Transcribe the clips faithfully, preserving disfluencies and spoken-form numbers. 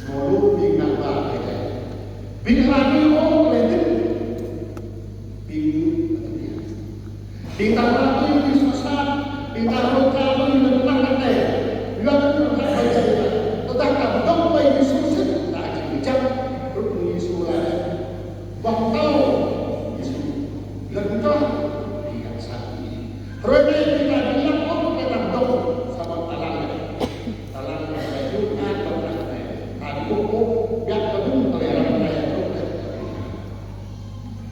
Mơ̆ lu ƀing ană bă Ơi Adai, ƀing hla tui ôh tơlơi hơdip, ƀing ñu ƀu tơbiă. Ƀing ta hla tui ƀing soh sat, ƀing ta hla tui lŏn tơnah anai. Yua kơ tơlơi hơdip ta, tơdah ta pơdŏng ƀơi Yêsu sĭt, ta či kơjăp, hrup Yêsu laĭ. Ƀong tâo Yêsu, lŏn tơnah ƀing gah sat. Hrơi anai ƀing ta ƀu lăng ôh tơlơi ta pơdŏng, samơ̆ ta lăng. Ta lăng tơlơi hơdip ta pơdŏng anai. Ta ƀu ôh, ƀiă ta ƀuh tơlơi răm anai, hrup anai.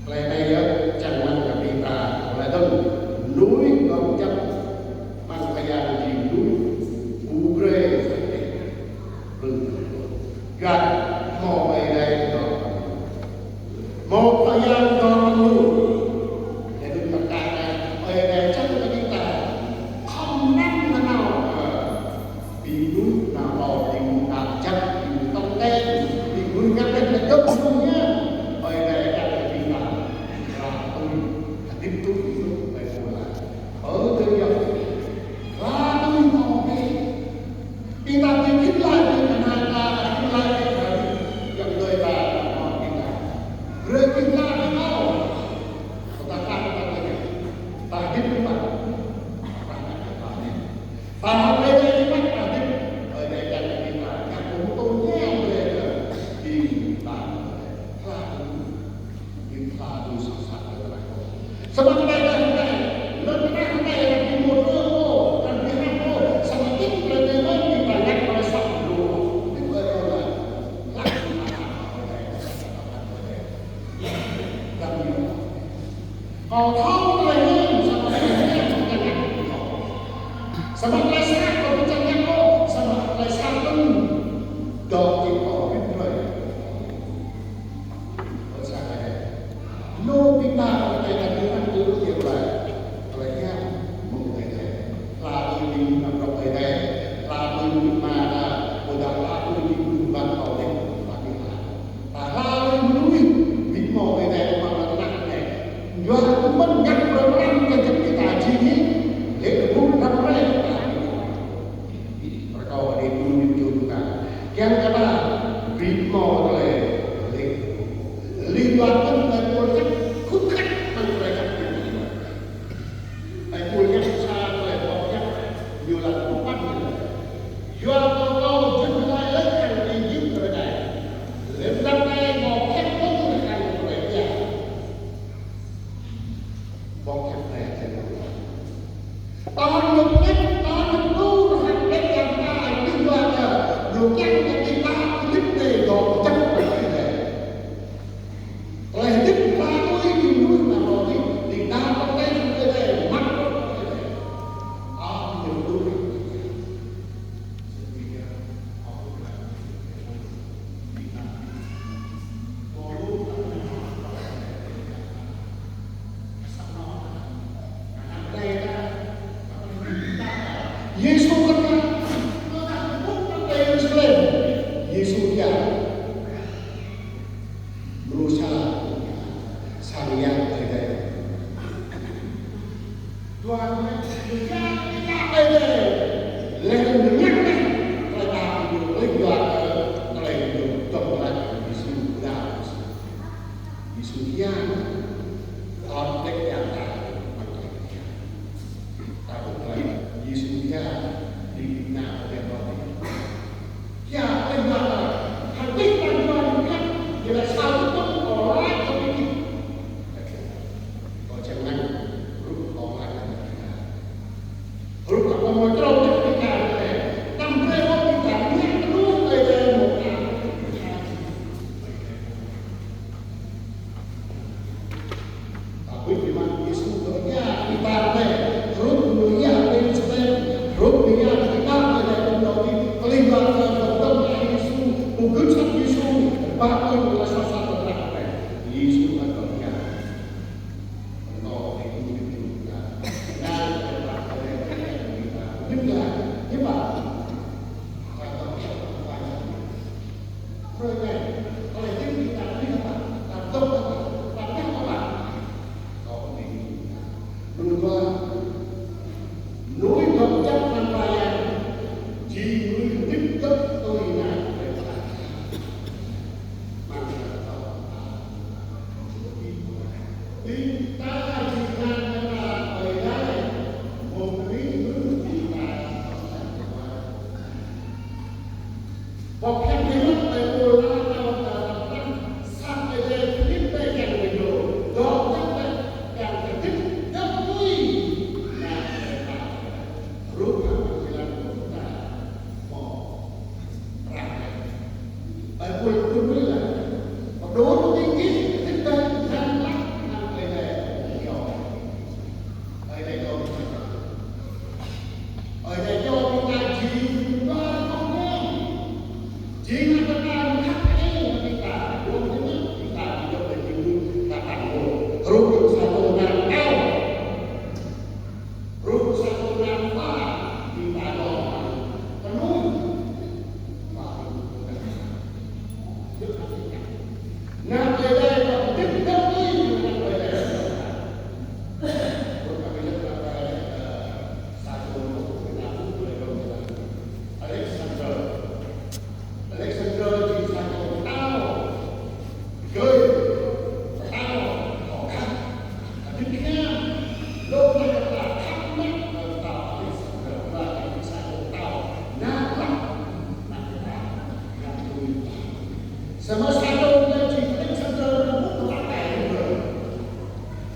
Tơlơi anai yơh čang mơ̆n kơ ƀing ta, tơlơi dơ̆ng, lui gơ̆ čăp, mơ̆ng Khua Yang jing lu, ƀu brơi sa čô. Yua hmâo Ơi Adai dŏ amăng ñu. Hmâo Khua Yang dŏ amăng ñu. Laih anŭn pơkă Ơi Adai čang kơ ƀing ta. Khŏm anăm nanao, ơ, ƀing mơnuih nao ƀâo, ƀing mơnuih nao čăp, ƀing mơnuih tŏng ten, ƀing mơnuih ngă laih anŭn dŏ amăng ñu. Ơi Adai čang kơ ƀing ta. Hla tui, hơdip tui, tui, tui, tui. Ơ, tui yơh. Hla tui hmâo bĕ. Ƀing ta či khĭn laĭ ƀing ană ta, khĭn laĭ ƀing ta, yang dơi ta, ƀing ta. Brơi ƀing ta ƀing ôh. Ta ta ta ta ta. Ta hơdip ƀing ta. Ta ta ta ta. Ta hơdip ƀing ta, ta hơdip. Ơi Adai čang ƀing ta. Yang pơtô ñen brơi kơ ƀing ta. Hla tui. Ƀing ta tui soh sat lŏn tơnah. Samơ̆ tơlơi anai, lŏn tơnah anai, ƀing mơnuih ôh, arăng ƀu hơmâo ôh, samơ̆ ƀing tơlơi anai mơ̆n ƀing ta ngă tơlơi soh lu. Ƀing ơi ôh lah. Lăng tơlơi anai. Kâo thâo tơlơi anai, samơ̆ tơlơi anai ƀu či ngă ôh. Samơ̆ tơlơi sat ƀu či ngă ôh, samơ̆ tơlơi sat anŭn dŏ ƀing kâo ƀing hrơi. Ơ, sa Ơi Adai. Lu ƀing ta, Ơi Adai, ta ƀu hăng ƀu kiăng laĭ. Tơlơi hiam mơ̆ng Ơi Adai. Hla tui ƀing ană bă Ơi Adai. Hla tui ƀing mơnuih ta, ƀôdah hla tui ƀing mơnuih ƀing ta, ta ƀu hla. Ta hla tui mơnuih, ƀing hmâo Ơi Adai amăng lŏn tơnah anai. Yua kơ mơ̆n ngă pơrăm kơ jơ̆p ƀing ta jing hĭ. Lĕ tơƀuh răm rai ta. Rơkâo Ơi Adai tui ƀing ta. Kiăng kơ ta ƀu hmâo tơlơi lĕ. Lĕ yua kơ tơlơi pơhiăp khut khat mơ̆ng tơlơi khat. Tơlơi pơhiăp sa tơlơi pơhiăp ñu lăng pơpăn ñu. Yua kơ kâo jơ̆ laĭ lĕ kơ ƀing jing tơlơi anai. Lĕ tơlơi anai hmâo pơhiăp mơ̆ng tơlơi anai tơlơi pơhiăp. Bok hiăp anai tơlơi. Tơl ñu pơhiăp, tơl ñu pơhiăp, tơl ñu pơhiăp, tơl ñu kiăng kơ ƀing ta hơdip anai dŏ kơjăp kơ ƀing ta. Tơlơi hơdip ta tui ƀing mơnuih nao ƀâo hơdip, ƀing ta tŏng ten kơ ƀing ta, mă kơ ƀing ta. Tơl ñu pơhiăp. Yêsu kơna, kơna Yêrusalem. Yêsu kiăng. Mrô sa, sa ria Ơi Adai. Tuhan, Tuhan, Tuhan, Ơi Adai. Laih anŭn ngă laih, tơlơi ta ƀu djơ̆, laih djơ̆, tơlơi djơ̆, tơlơi Yêsu, Yêsu. Yêsu kiăng, tơl đĕ kiăng ta, mă tơlơi kiăng. Ta ƀu tơlơi, Yêsu kiăng, ƀing ta ƀu tơlơi. Kiăng, laih djơ̆, hơdip ta djơ̆, kiăng, ñu laĭ sa tơpŭng, kâo laĭ kơ ƀing gih. Kâo čang mơ̆n, hrup kâo laĭ kơ ƀing gih. Hrup kâo mơ̆ trâu čăk ƀing gih anai, anăm brơi ôh ƀing gih ngă tơlơi Ơi Adai mơ̆ ta. Ta ƀuh biă mă Yêsu dŏ ia ƀing ta anai, hrup ñu ia ƀing Yêrusalem, hrup ñu ia ƀing ta anai, ƀing ta anai, tơlơi mă ta dŏ dŏ ia Yêsu, pơgưt sat Yêsu, ba ƀing ta soh sat ta anai. Yêsu anŭn dŏ ia. Bok hiam kơ rut ƀơi pô la nao tơ tơplah, sat ƀơi dêh kơdip ƀơi yang kơ dô, dŏ dăp ƀơi yang kơdip dăp tui. Nă ƀơi ta, rut hăng ƀơi jơlan rut ta, mơ̆ prah ƀơi pô la tui la. Pơdô tui kih kơdip ƀơi yang lăp nă ƀơi dêh kơdip. Ơi Adai dŏ ƀing ta. Ơi Adai dŏ ƀing ta jing ƀing khŏm hiam. Jing hăng ƀing ta mơ̆ng khăp kơ Ơi Adai ƀing ta. Dŏ ƀing ta, ƀing ta ƀing dŏ ƀơi jing ƀing ta tăng ƀô. Rŭ ƀing sa čô nang ao. Rŭ sa čô nang wa. Ƀing ta dŏ. Pơnŭn. Wa. Nă Ơi Adai dŏ dĭt dŏ tui nă Ơi Adai. Alexander. Alexander jing sa čô pơtao. Gơ̆ pơtao hŏ khăp. Abih bang lŏm ta khăp mơ̆n kơ pơtao Alexander. Wa jing sa čô pơtao. Nă lăp, nă pơtao. Samơ̆ sa čô anai jing Alexander anŭn mŭt tơlơi tai.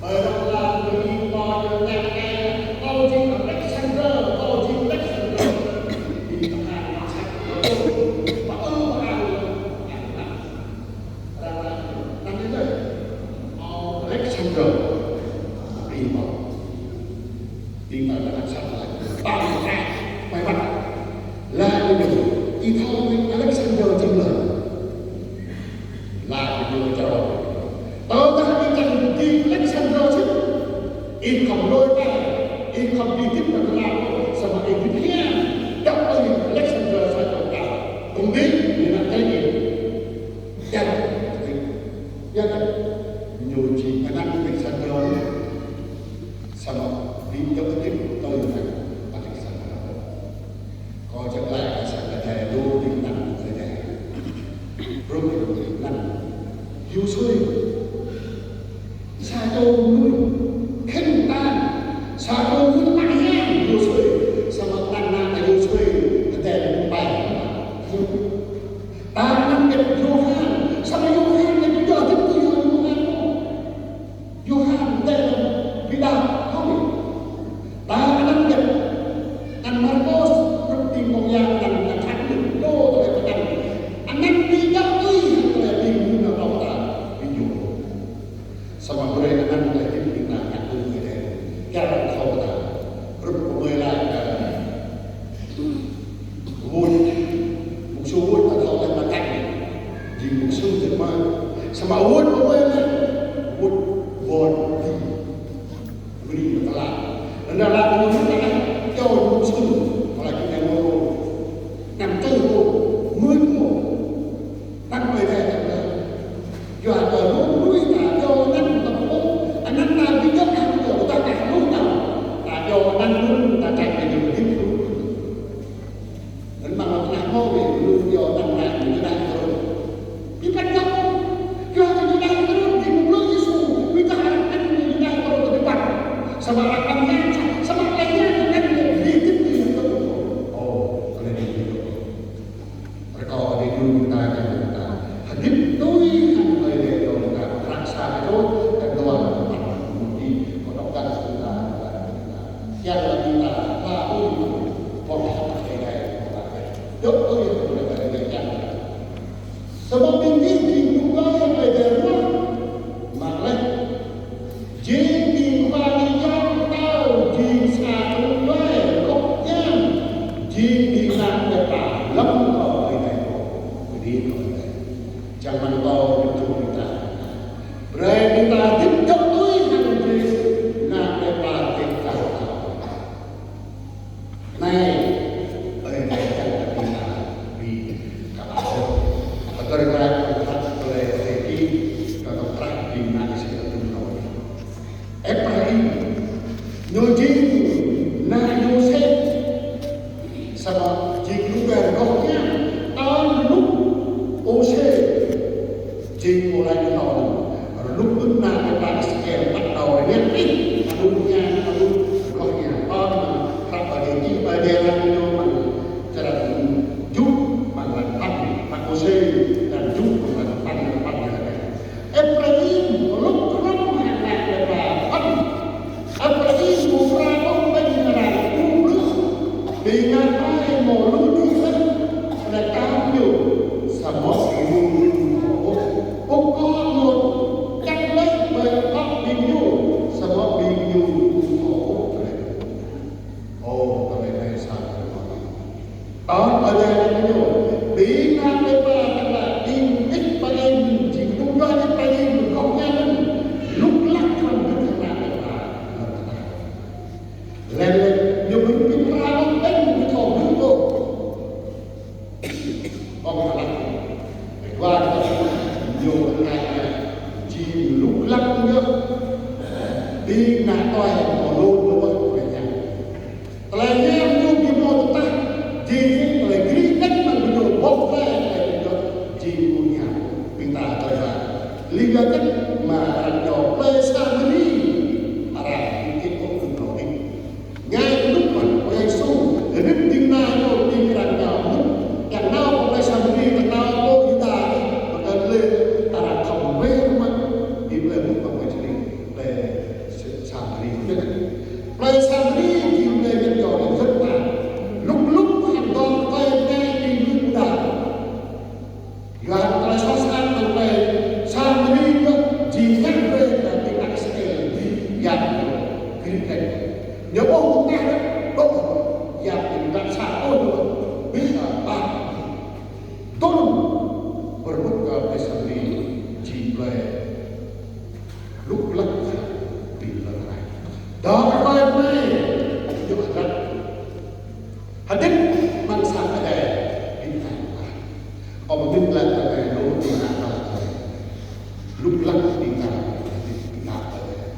Ƀơi rŏng lăm tơlơi ƀing mơ̆ ñu ngă tai, kâo jing Alexander, kâo jing Alexander. Ƀing tơhan ngă sat kơ kâo, pơư pơang. Arăng lăp, arăng lăp, anăn anai, ơ Alexander, ƀing mơ̆. Ƀing ta ngă sat laĭ, ƀăng rai, ƀai ƀăng. Laĭ ñu, ih thâo ƀing Alexander jing lơi. Laĭ ñu črâo. Tơdah ih čang jing Alexander sĭt, ih khŏm lui ƀai, ih khŏm ƀu dĭt ƀơi tơlơi, samơ̆ ih dĭt hiam, dŏ ƀơi Alexander sa čô pơtao. Kơmĭn, ñu ngă tơlơi. Yua, yua, ñu jing anăn Alexander. Samơ̆ ƀing dŏ dĭt tui nă Alexander. Kâo čang laĭ kơ sang Ơi Adai, lu ƀing anăn Ơi Adai. Rŭ ƀing anăn. Yôsuê. Sa čô mơnuih khĭn tan. Sa čô mơnuih mă hiam Yôsuê. Samơ̆ anăn nă Yôsuê. Ơi Adai ƀing ƀai. Ta anăn gĕt Yôhan. Samơ̆ Yôhan anai ƀing dŏ dĭt tui Yôhan. Yôhan tơlơi ƀiă đah hŏng. Ta anăn gĕt. Anăn Markôs, rŭt ƀing mơ̆ng yang anăn, anăn khăp anŭn, dŏ tơlơi pơkŏn. Anăn ƀiă đah tui, tơlơi ƀing mơnuih nao ta, ƀing ñu. Samơ̆ brơi anăn tơlơi ƀing ta ngă tui Ơi Adai. Kiăng thâo ta. Rŭt pơmơi laĭ, ơ, Wut, mục sư Wut ta thâo tơlơi mơkăt. Jing mục sư jing mơ̆. Samơ̆ Wut pơmơi laĭ. Wut, Wut, Wut. Bơni kơ tơlơi. Anăn laĭ mơ̆ ta laĭ, yua mục sư. Tơlơi kita mơ̆. Năm tư mơ̆. Mưn mơ̆. Năm mười hai tháng. Yua kơ mơnuih ta yua anăn ta pơpŭ. Anăn ta ƀu djơ̆ hăng yua ta kah lu ta. Ta yua anăn mưn ta čang kơ ñu dĭt. Anŭn mơ̆ng anŭn tơnah mơ̆ wơ̆t, lu yua anăn anai, ñu đah kơ rŭt. Ñu păn jăk. Yua kơ ñu đah kơ rŭt, ñu mơ̆ lu Yêsu, wơ̆t ta hăng anăn ñu đah kơ rŭt tơdơi păn. Samơ̆ arăng păn jăk, samơ̆ laĭ anăn ñu dĭt dĭt dĭt dĭt. Ơ, kơ anai dĭt dĭt. Rơkâo Ơi Adai đru ƀing ta, kiăng ƀing ta hơdip tui hăng Ơi Adai dŏ ƀing ta, ră sa kơ čô, kơ dua, kơ păn, kơ mơ̆ng dih, kơ dŏ găn ƀing ta, kơ dŏ găn ƀing ta. Kiăng ƀing ta, ba tui, kơ Ơi Adai, kơ Ơi Adai. Dŏ tui hăng Ơi Adai kiăng. Samơ̆ ƀing gih jing ñu ƀơi Ơi Adai ruah. Mă lĕ. Jing ƀing khua ngă yang pơtao jing sa čô ƀai rŏh hiam. Jing ƀing ană Ơi Adai lăm kơ Ơi Adai kơ. Bơni kơ Ơi Adai. Čang mơ̆ng kâo dŏ čung ƀing ta. Brơi ƀing ta dĭt dŏ tui hăng Krist ană Ơi Adai dĭt dŏ. Anai, ơi, anai, anai, anai, anai, kơ ƀing ta. Pơtơr glaĭ, pơtơr glaĭ, pơtơr glaĭ, pơtơr glaĭ, pơtơr glaĭ. Ephraim, ñu jing ană Yôsep, samơ̆ jing lu ƀai rŏh hiam, tơl lu Ôsê, jing Ƀing ană tơlơi mơlŭn lơ̆m ƀơi tơlơi hiam. Tơlơi hiam ñu ƀu hmâo tơtah, jing tơlơi gri đĕt mơ̆ng ñu ƀuh tơlơi tơlơi ñu jing ƀu hiam. Ƀing ta tơlơi hiam. Lý do đĕt mơ̆ng arăng yua plơi Samari. Arăng hơdip ƀu hmâo tơlơi. Ngai kơnuk mơ̆ng Ơi Yêsu, hơdip ƀing ană ñu ƀing arăng yua mŭt. Yang nao pơ plơi Samari, yang nao pơ Yuđa, mơ̆ng tơlơi arăng khŏm wơr mơ̆n, ƀing plơi mŭt mơ̆ng plơi Samari. Plơi Samari. Plơi Samari jing plơi Yuan yua Yuan ta. Lŭk lŭk hăng dŏ plơi anai jing lŭk Yuđa. Yua tơlơi soh sat mơ̆ng plơi Samari yơh jing ngă brơi kơ ƀing ană Israel ƀing Yuan yua Grik đĕt. Ñu ƀuh mơ̆ng tah đĕt, ƀuh Yuan ƀing ta sa ƀuh ƀing ta ƀă. Tơl pơrơmut kơ plơi Samari jing plơi lŭk lăk ƀing lŏn tơnah. Dŏ rơkơi anai, yua hơdră. Hơdip amăng sang Ơi Adai, ƀing ta yua. Ơ, ƀing ta lăk kơ anai lŭk ƀing ta lăk kơ anai. Lŭk lăk ƀing ta, ƀing ta kơ anai.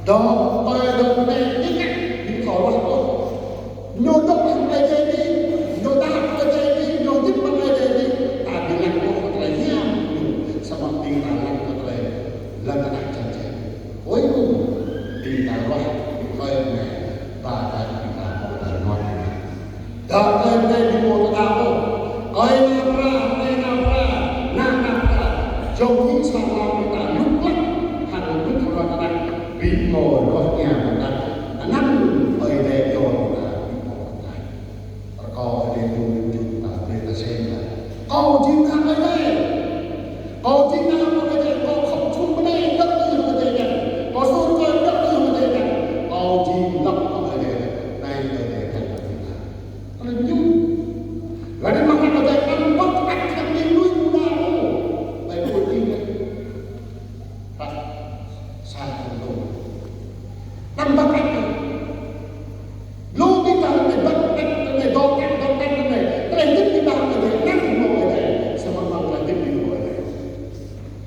Dŏ rơkơi dŏ anai, ñu ngă ƀing kâo ruah ôh. Ñu dŏ hăng Ơi Adai đih, ñu dŏ hăng Ơi Adai đih, ñu hơdip hăng Ơi Adai đih. Ta ƀu lăng ôh kơ tơlơi hiam ñu, samơ̆ ƀing ta lăng kơ tơlơi lŏn tơnah čơčen. Ơi, ƀing ta ruah, ƀing ơi anai, ba ta ƀing ta hmâo tơlơi ruah anai. Dŏ tơlơi anai ƀu hmâo tơlơi ôh. Ơi ană bơnai, ơi ană bơnai, ană ană bơnai. Jong ih sa lăng ƀing ta lŭk lăk, hăng lŭk lăk lŏn tơnah, ƀu hmâo ruah anai ƀing ta. Anăn Ơi Adai yua ƀing ta ƀu hmâo tơlơi. Rơkâo Ơi Adai tui jing ta brơi tơsem ta. Kâo jing ană Ơi Adai. Kâo jing ană Ơi Adai, kâo khŏm čum bơnai dŏ tui hăng Ơi Adai. Kâo suh rơkơi dŏ tui hăng Ơi Adai. Kâo jing lŏm Ơi Adai. Anai Ơi Adai kăn ta. Anai ñu. Laih anŭn mơ̆ng Ơi Adai kăn wơ̆t ăt kăn ƀing lui ƀu đaŏ. Ƀai ƀu jing. Păt sa thŭn tŭ. Năm băt ăt. Lu ƀing ta anai băt ăt anai, dŏ ăt, dŏ ăt anai. Tơlơi hơdip ƀing ta anai, năng mơ̆ anai. Samơ̆ mơ̆ng tơlơi hơdip ƀing ta anai.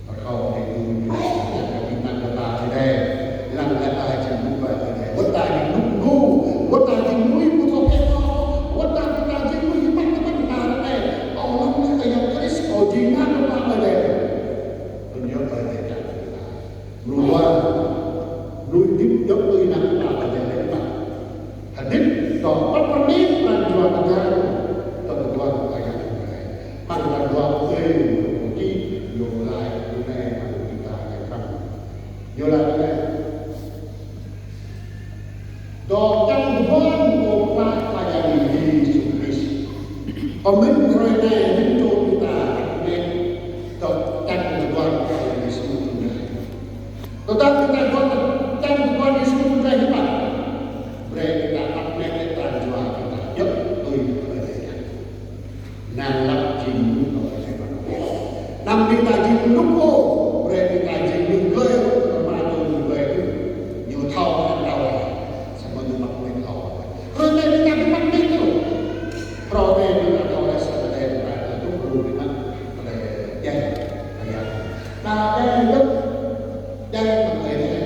Rơkâo anai tui ƀing ta, ƀing ta kơ ta Ơi Adai. Lăng kơ ta jing lu ƀing Ơi Adai. Wơ̆t ta jing lu lu. Wơ̆t ta jing lu ƀu thâo pĕ ôh. Wơ̆t ta ƀing ta jing lu ƀing ta anai. Ơ, lăng kơ Yang Krist, ơ, jing ană kơ ta Ơi Adai. Pơñu Ơi Adai kơ ta. Mơnuih, mơnuih hơdip dŏ tui hăng Ơi Adai lĕ mơ̆n. Hơdip dŏ pơpơmĭn pran jua kơjăp, dŏ tui hăng Ơi Adai. Pran jua kơ ƀing ta, ñu laĭ tui anai mơ̆ng ƀing ta anai. Ñu laĭ tui anai. Dŏ čang tơguan kơ Khua Yang Yêsu Krist. Pơmĭn hrơi anai, mĭn čô ƀing ta, mĭn dŏ čang tơguan kơ Yêsu tui anai. Tơdah ƀing ta dŏ čang tơguan Yêsu tui anai hiư̆m pă? Brơi ƀing ta păt mĕt pran jua ƀing ta djŏp tui Ơi Adai. Năng lăp jing mơnuih kơ Ơi Adai mơ̆n. Anăm ƀing ta jing mơnuih ôh, brơi ƀing ta jing mơnuih glơi ôh, kơ mă tui mơnuih glơi ôh. Ñu thâo hăng thâo. Samơ̆ ñu mă mĕt thâo. Hrơi anai ƀing ta ƀu mă mĕt ôh. Hrơi anai ƀing ta thâo laih sa Ơi Adai ƀing ta tŭ lu ƀing mă. Ơi Adai djai. Ơi Adai. Ta djai mơ̆n. Djai mơ̆n Ơi Adai.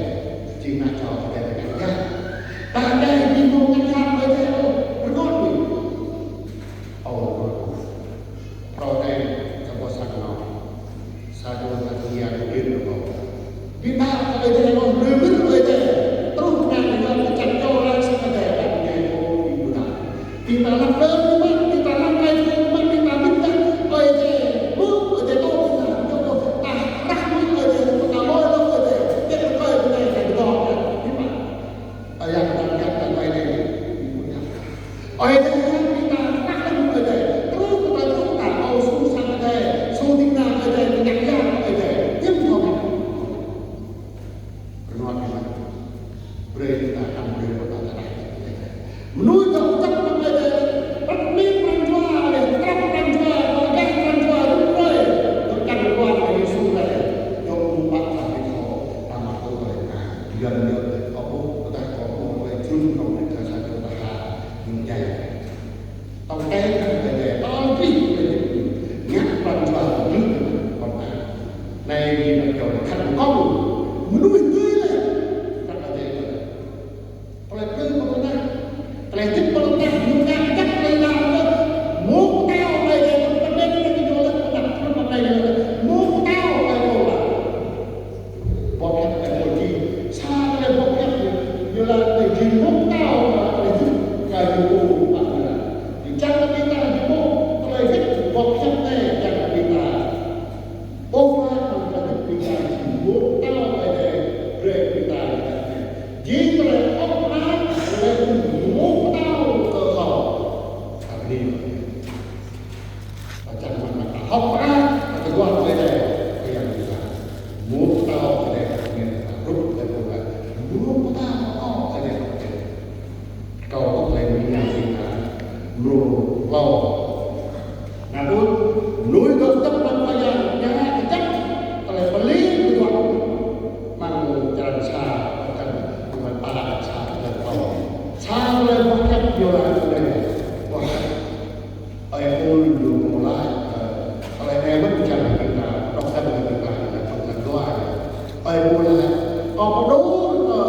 Jing ană čô Ơi Adai djai. Ta djai ƀu mơ̆ng ană Ơi Adai ôh. Rơngot ƀing. Ơ, rơngot. Hrơi anai, sa boh sang anô̆. Sa čô ta tơngia kơ ƀing rơkâo. Ƀing ta kơ Ơi Adai anô̆, brơi ƀing Ơi Adai. Truh anai ƀing ta čang čô lăng sang Ơi Adai, ta tơngia kơ ƀing ta. Ƀing ta lăng kơ ƀing ta, ƀing ta lăng kơ ƀing ta, ƀing ta ƀing ta. Ơi Adai, ƀu Ơi Adai tŭ ƀing ta, čô ta, rah ƀing Ơi Adai tŭ ƀing Kơkuh kơ Ơi Adai, kơ Yang Bơngăt. Mŭt pơtao Ơi Adai, kơ Yang Bơngăt. Hrup Ơi Adai pơkă. Mŭt pơtao pơkă Ơi Adai pơkă. Kâo ƀuh laih mơ̆ng Yang Bơngăt. Mrô klâo. Anŭn, mơnuih dŏ djŏp amăng Khua Yang, ñu kơjăp, tơlơi pơlin kơkuh. Amăng črăn sa, črăn, amăng pă črăn sa, črăn klâo. Sa tơlơi boh hiăp ñu laĭ tui anai. Boh hiăp. Ơi Pôl ñu pô laĭ, ơ, tơlơi anai mơ̆n čang kơ ƀing ta, dŏ djŏp kơ ƀing ta, kơ ƀing ta dua. Ơi Pôl laĭ, kâo pơđŭr, ơ,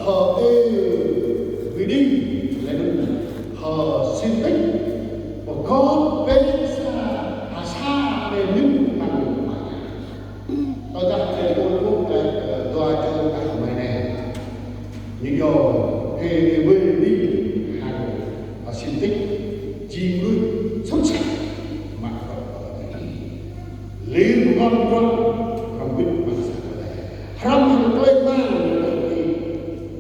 hơ Êwidi, laih anŭn hơ Sintik, pơgop pĕ sa, ha sa tơlơi mĭn amăng Khua Yang. Tơdah ơi Pôl ƀuh kơ, ơ, dua čô gah mơ̆ng anai. Ñu yơh, Êwidi hăng, ơ, Sintik, jing mơnuih xuất sắc mă bruă. Lir pơkŏn bruă, hrŏm hơbĭt amăng sang Ơi Adai. Hrŏm hăng tơlơi rơmang ñu tơlơi.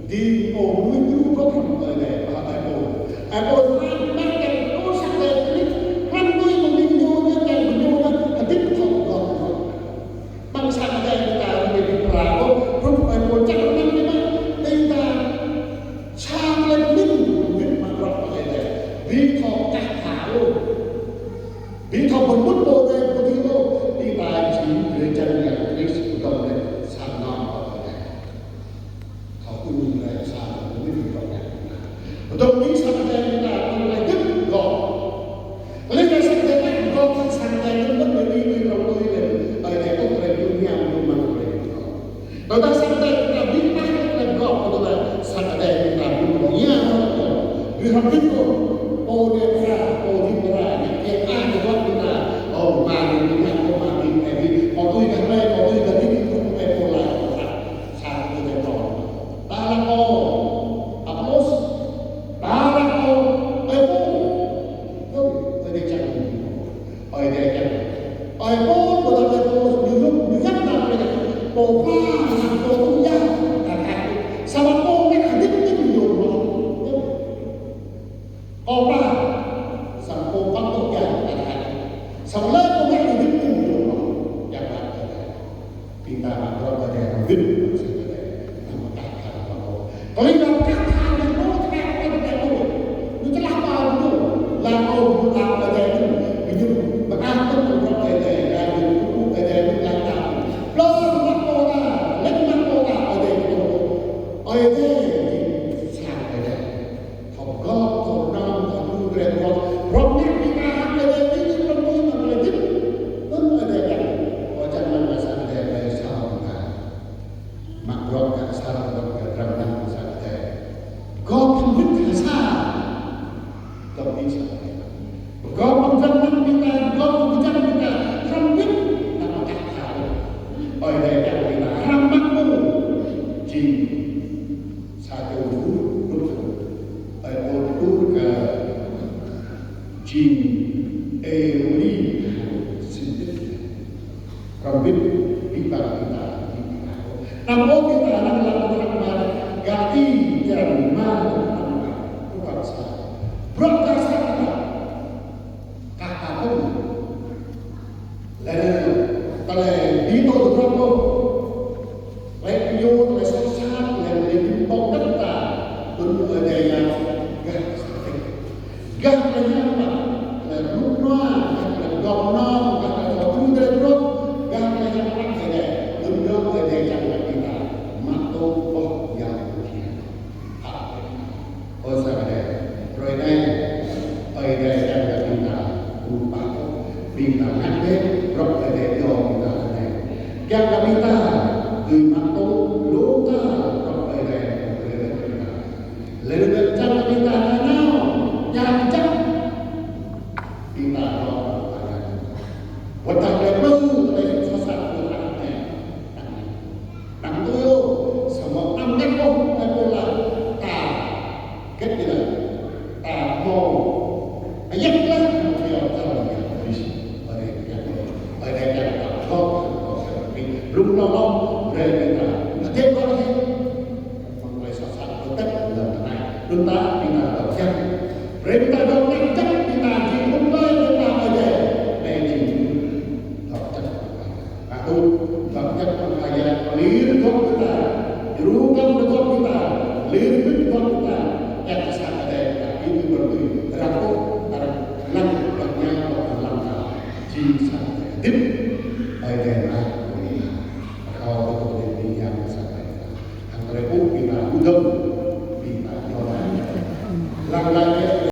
Ding pô mơnuih djru bruă hrŏm Ơi Adai, ƀă Ơi Pôl. Ơi Pôl hrăm mă kiăng kơ sang Ơi Adai, hrăm tui mơ̆ng ñu, ñu kiăng kơ ñu, hơbĭt thâo gop bruă. Amăng sang Ơi Adai ƀing ta, ƀing ta ƀu pơră ôh, hrup Ơi Pôl čang rơmang biă mă, ƀing ta sa tơlơi pơmĭn, pơmĭn mă bruă Ơi Adai. Ƀu thâo kah hă ôh. Ƀu thâo pơmŭt pô Ơi Adai pơtih ôh, ƀing ta jing drơi jăn Yang Krist pơdŏng laih sa anŏ Ơi Adai. Thâo ư rai sa tơlơi pơmĭn mă bruă Ơi Adai. Pơdŏng ƀing sang Ơi Adai ƀing ta, pơdŏng laih gơ̆t gŏ. Laih kơ sang Ơi Adai gŏ, sang Ơi Adai gơ̆t gŏ, laih anŭn gơ̆t gŏ, laih anŭn Ơi Adai gŏ, laih anŭn hiam gơ̆t mơ̆n, laih anŭn gŏ. Tơdah sang Ơi Adai ƀing ta ƀu pah laih gŏ, pơdŏng laih sang Ơi Adai ƀing ta ƀu gŏ, ia gŏ, gơ̆t hơbĭt gŏ. Pô dêh pơra, pô dêh pơra, ñu kiăng kơ gŏ ƀing ta, ơ, mă ƀing ta, ơ, mă ƀing ta, pô tui gah ƀai, pô tui gah dih, pô tui gah ƀai, pô laĭ, pô laĭ, sang Ơi Adai gŏ. Ta laĭ ôh, Apôlôs, ta laĭ ôh, Ơi Pôl. Ơ, Ơi Adai čang. Ơi Adai čang. Ơi Pôl, ƀôdah Ơi Pôlôs, ñu hluh, ñu hiăp ta, pô pha, pô tŭ yah, ta thâo. Samơ̆ pô ngă hơdip ñu yơh. Pô pha, samơ̆ pô pha tŭ yah, ta thâo. Samơ̆ lĕ pô ngă hơdip ñu yơh. Yang ta thâo. Ƀing ta mă bruă Ơi Adai, ƀing ta mă bruă Ơi Adai. Tơlơi rơkâo kơ Ơi Adai, ƀu thâo kơ Ơi Adai ôh. Ñu tơlơi pơmĭn, laĭ ôh, ñu thâo Ơi Adai ñu, ñu mơkah tơlơi bruă Ơi Adai, laĭ ñu tŭ Ơi Adai ñu laĭ ta. Plơ̆ mă bruă ta, laĭ mă bruă ta, Ơi Adai ñu tŭ. Ơi Adai jing sang Ơi Adai. Thâo gŏp, thâo rơnơ̆ng, thâo tŭ tơlơi bruă. Bruă anai ƀing ta hăng Ơi Adai ƀing ta ƀu tui mă tơlơi hơdip. Anŭn Ơi Adai ƀing ta. Ơ, čang lăng kơ sang Ơi Adai ƀing ta sa mơta. Mă bruă kơ sa, mă bruă kơ drăm năng kơ sang Ơi Adai. Gŏp hơbĭt kơ sa. Gŏp hơbĭt sang Ơi Adai. Gŏp hơbĭt drăm năng ƀing ta, gŏp hơbĭt drăm ƀing ta. Hrăm hơbĭt, ta mă kah thâo. Ơi Adai ƀing ta, hrăm mă mơ̆n. Jing. Sa čô guru đŭk, ơi Pôl đŭk kơ jing Êwidi hăng Sintik. Hrăm hơbĭt ƀing ta, ƀing ta, ƀing ta. Anăm ôh ƀing ta anăm lăng bruă mă, Galati črăn rơma, bruă sa. Bruă kơ sa ta. Kah ta pơ̆n. Laih anŭn tơlơi ƀu tŭ tơdruă ôh. Tơlơi pơyơr, tơlơi soh sat, tơlơi ƀu tŭ tơdruă ta. Tui Ơi Adai yang gah sakit. Gah tơlơi hiam mă, tơlơi rơnŭk rơnua, gah tơlơi gŏp nong, gah tơlơi thâo tŭ tơlơi tơdruă, gah tơlơi hiam mă Ơi Adai. Tui Ơi Adai čang kơ ƀing ta. Mă tŭ boh yang hiam. Ơ sang Ơi Adai, hrơi anai, Ơi Adai čang kơ ƀing ta, ƀu pă ôh, ƀing ta ngă bĕ, bruă Ơi Adai iâu ƀing ta anai. Kiăng kơ ƀing ta, dưi mă tŭ, lu ta, bruă Ơi Adai, Ơi Adai ƀing ta. Laih anŭn čang kơ ƀing ta nanao, čang čang, ƀing ta dŏ, wơ̆t tơdah tơlơi pơ̆n, tơlơi soh sat, tơlơi anai. Anăm tui ôh, samơ̆ anăm ngă ôh, ơi Pôl laĭ, ta, hơget ñu laĭ, ta hmâo ayăt laih, hmâo ayăt laih, Yang Krist, Ơi Adai kiăng, Ơi Adai kiăng ta hmâo, hmâo ayăt laih, blung hlâo hlâo, brơi kơ ta, hơget kơ hơget, mơ̆ng tơlơi soh sat, tơlơi tĕt, lăm tơnai, anŭn ta, ƀing ta dŏ kiăng, brơi kơ ta dŏ kiăng, ƀing ta jing hmâo tơlơi, ƀing ta Ơi Adai, anai jing, dŏ kiăng. Lir gŏp kơ ta, djru tơm gŏp kơ ta, lir mĭt gŏp kơ ta, ĕp sa kơ ta, ta ƀing gơmơi ƀu rơkâo, arăng lăng gah ñu, gah lăng ta, jing sa kơ ta hơdip, ƀơi adai mơak kơ ƀing ta. Rơkâo kơ ƀing ta hăng sa kơ ta. Hăng tơlơi ƀuh ƀing ta ƀu dŏng,